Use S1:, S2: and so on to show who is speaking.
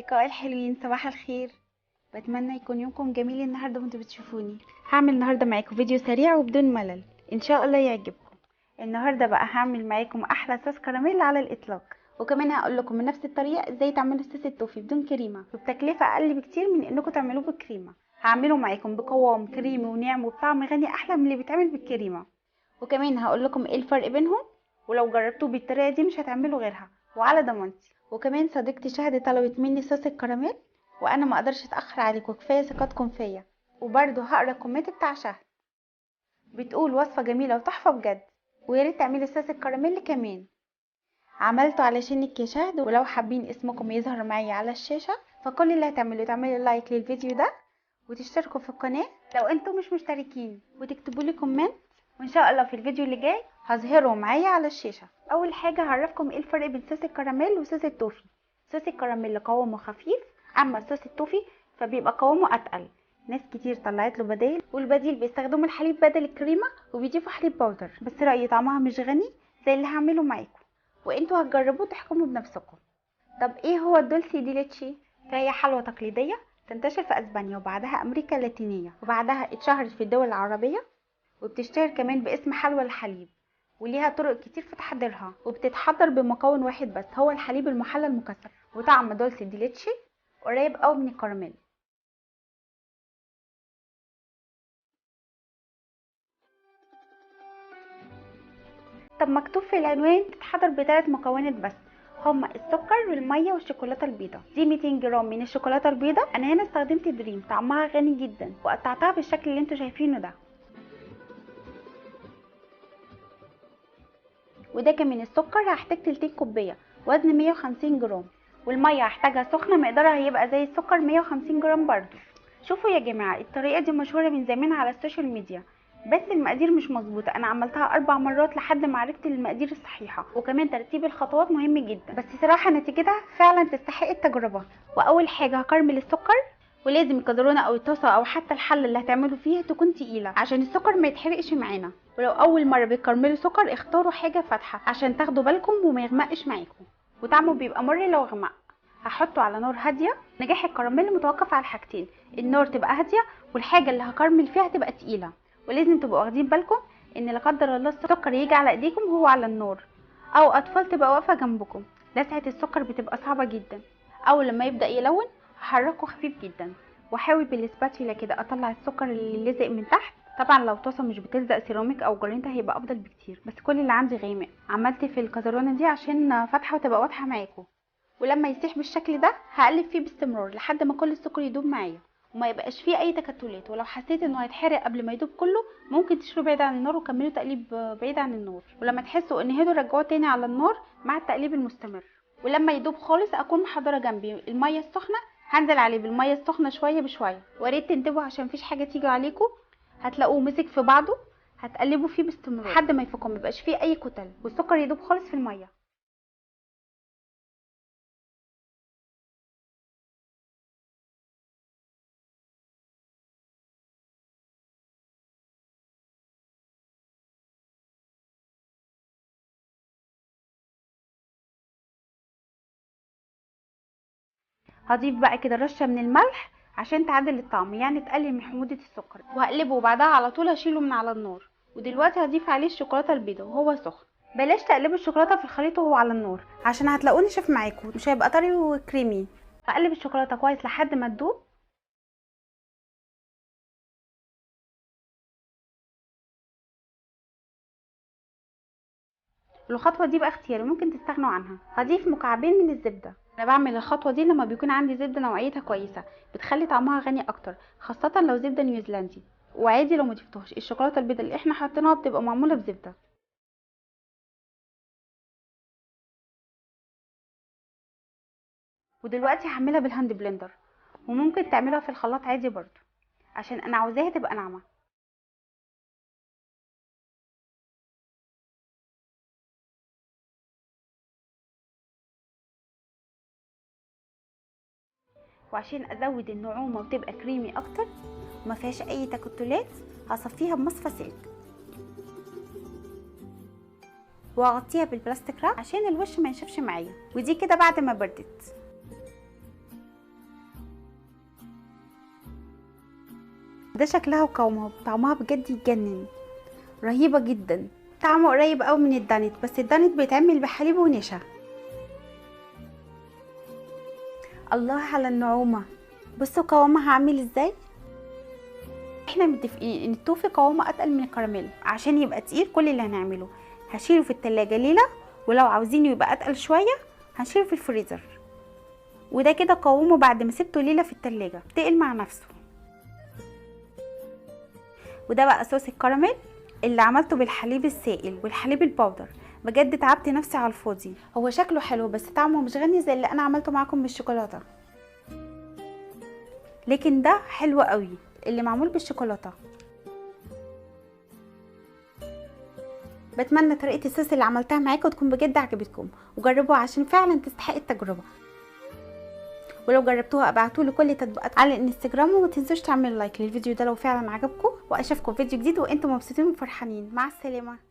S1: الأصدقاء الحلوين، صباح الخير. بتمنى يكون يومكم جميل النهارده وانتوا بتشوفوني. هعمل النهارده معاكم فيديو سريع وبدون ملل، ان شاء الله يعجبكم. النهارده بقى هعمل معاكم احلى صوص كراميل على الاطلاق، وكمان هقول لكم بنفس الطريقة ازاي تعملوا صوص التوفي بدون كريمة وبتكلفه اقل بكتير من انكم تعملوه بالكريمه. هعمله معاكم بقوام كريمي وناعم وبطعم غني احلى من اللي بيتعمل بالكريمه، وكمان هقول لكم ايه الفرق بينهم، ولو جربتوه بالطريقة دي مش هتعملوا غيرها وعلى ضمانتي. وكمان صديقتي شهد طلبت مني صوص الكراميل، وانا ما اقدرش اتاخر عليكم، كفاية ثقتكم فيا. وبرده هقرا ال comment بتاع شهد، بتقول وصفه جميلة وتحفه بجد، ويا ريت تعملي صوص الكراميل كمان. عملته علشانك يا شهد، ولو حابين اسمكم يظهر معايا على الشاشة فكل اللي هتعملوه تعملوا like للفيديو ده وتشتركوا في القناة لو انتم مش مشتركين، وتكتبوا لي comment، وان شاء الله في الفيديو اللي جاي هظهره معايا على الشاشة. اول حاجة هعرفكم ايه الفرق بين صوص الكراميل وصوص التوفي. صوص الكراميل قوامه خفيف، اما صوص التوفي فبيبقى قوامه اتقل. ناس كتير طلعت له بدايل، والبديل بيستخدموا الحليب بدل الكريمة وبيضيفوا حليب powder، بس رايي طعمها مش غني زي اللي هعمله معاكم، وانتوا هتجربوه تحكموا بنفسكم. طب ايه هو ال dulce de leche؟ فهي حلوة تقليدية تنتشر في اسبانيا وبعدها امريكا اللاتينية، وبعدها اتشهرت في الدول العربية، وبتشتهر كمان باسم حلوى الحليب، وليها طرق كتير في تحضيرها، وبتتحضر بمكون واحد بس هو الحليب المحلى المكثف. وطعم dulce de leche قريب قوي من الكراميل. طب مكتوب في العنوان تتحضر بثلاث مكونات بس، هما السكر والمية والشوكولاته البيضاء. دي 200 جرام من الشوكولاتة البيضاء، انا هنا استخدمت دريم طعمها غني جدا، وقطعتها بالشكل اللي انتوا شايفينه ده. وده كمان السكر هحتاج 2 كوباية وزن 150 جرام، والمية هحتاجها سخنة مقدارها هيبقى زي السكر 150 جرام برضو. شوفوا يا جماعة الطريقة دي مشهورة من زمان على ال social media، بس المقادير مش مظبوطة. انا عملتها 4 مرات لحد ما عرفت المقادير الصحيحة، وكمان ترتيب الخطوات مهم جدا، بس صراحة نتيجتها فعلا تستحق التجربة. واول حاجة هكرمل السكر، ولازم الكزرونه او الطاسه او حتى الحلة اللي هتعملوا فيها تكون تقيلة عشان السكر ما يتحرقش معانا. ولو اول مرة بتكرملوا سكر اختاروا حاجة فاتحة عشان تاخدوا بالكم وما يغمقش معاكم، وطعمه بيبقى مر لو غمق. هحطه على نار هادية. نجاح الكراميل متوقف على حاجتين، النار تبقى هادية والحاجة اللي هكرمل فيها تبقى تقيلة. ولازم تبقوا واخدين بالكم ان لا قدر الله السكر يجي على ايديكم وهو على النار، او اطفال تبقى واقفة جنبكم، لسعه السكر بتبقى صعبة جدا. اول لما يبدا يلون هحركه خفيف جدا، واحاول بال spatula كده اطلع السكر اللي لزق من تحت. طبعا لو طاسه مش بتلزق سيراميك او جرانيتا هيبقى افضل بكتير، بس كل اللي عندي غامق. عملت في الكزرونه دي عشان فاتحة وتبقى واضحة معاكم. ولما يسيح بالشكل ده هقلب فيه باستمرار لحد ما كل السكر يدوب معايا وما يبقاش فيه اي تكتلات. ولو حسيت انه هيتحرق قبل ما يدوب كله ممكن تشيلوه بعيد عن النار وكملوا تقليب بعيد عن النار، ولما تحسوا ان هدوا رجعوه تاني على النار مع التقليب المستمر. ولما يدوب خالص اكون محضرة جنبي المية السخنة، هنزل عليه بالمية السخنة شوية بشوية. وريت تنتبهوا عشان مفيش حاجة تيجي عليكم، هتلاقوه مسك في بعضه، هتقلبوا فيه باستمرار لحد ما يفكوا، ميبقاش فيه اي كتل والسكر يدوب خالص في المية. هضيف بقى كده رشه من الملح عشان تعدل الطعم، يعني تقلل من حموضه السكر، وهقلبه وبعدها على طول هشيله من على النار. ودلوقتي هضيف عليه الشوكولاتة البيضاء وهو سخن. بلاش تقلبوا الشوكولاتة في الخليط وهو على النار عشان هتلاقوه نشف معاكم، مش هيبقى طري وكريمي. هقلب الشوكولاتة كويس لحد ما تدوب. الخطوة دي بقى اختياري، ممكن تستغنوا عنها. هضيف مكعبين من الزبدة. انا بعمل الخطوة دي لما بيكون عندي زبدة نوعيتها كويسة، بتخلي طعمها غني اكتر، خاصة لو زبدة نيوزيلندي. وعادي لو ما ضفتوهاش، الشوكولاتة البيضاء اللي احنا حاطينها بتبقى معمولة بزبده. ودلوقتي هعملها بال hand blender، وممكن تعملها في الخلاط عادي برضو عشان انا عاوزاها تبقى ناعمة. وعشان ازود النعومه وتبقى كريمي اكتر وما فيهاش اي تكتلات هصفيها بمصفى سلك، واغطيها بالبلاستيك راب عشان الوش ما ينشفش معايا. ودي كده بعد ما بردت. ده شكلها وقوامها، طعمها بجد يتجنن، رهيبة جدا. طعمه قريب قوي من الدانيت، بس الدانيت بيتعمل بحليب ونشا. الله على النعومه، بصوا قوامها عامل ازاي. احنا متفقين ان التوفي قوامه اتقل من الكراميل، عشان يبقى تقيل كل اللي هنعمله هشيله في التلاجة ليلة، ولو عاوزينه يبقى اتقل شوية هنشيله في الفريزر. وده كده قوامه بعد ما سبته ليلة في التلاجة تقل مع نفسه. وده بقى صوص الكراميل اللي عملته بالحليب السائل والحليب ال powder. بجد تعبت نفسي على الفاضي، هو شكله حلو بس طعمه مش غني زي اللي انا عملته معاكم بالشوكولاته، لكن ده حلو قوي اللي معمول بالشوكولاته. بتمنى طريقه الصوص اللي عملتها معاكم تكون بجد عجبتكم، وجربوها عشان فعلا تستحق التجربة. ولو جربتوها ابعتوا لي كل التطبيقات على الانستجرام، وما تنسوش تعملوا like للفيديو ده لو فعلا عجبكم، واشوفكم في فيديو جديد وانتم مبسوطين وفرحانين. مع السلامة.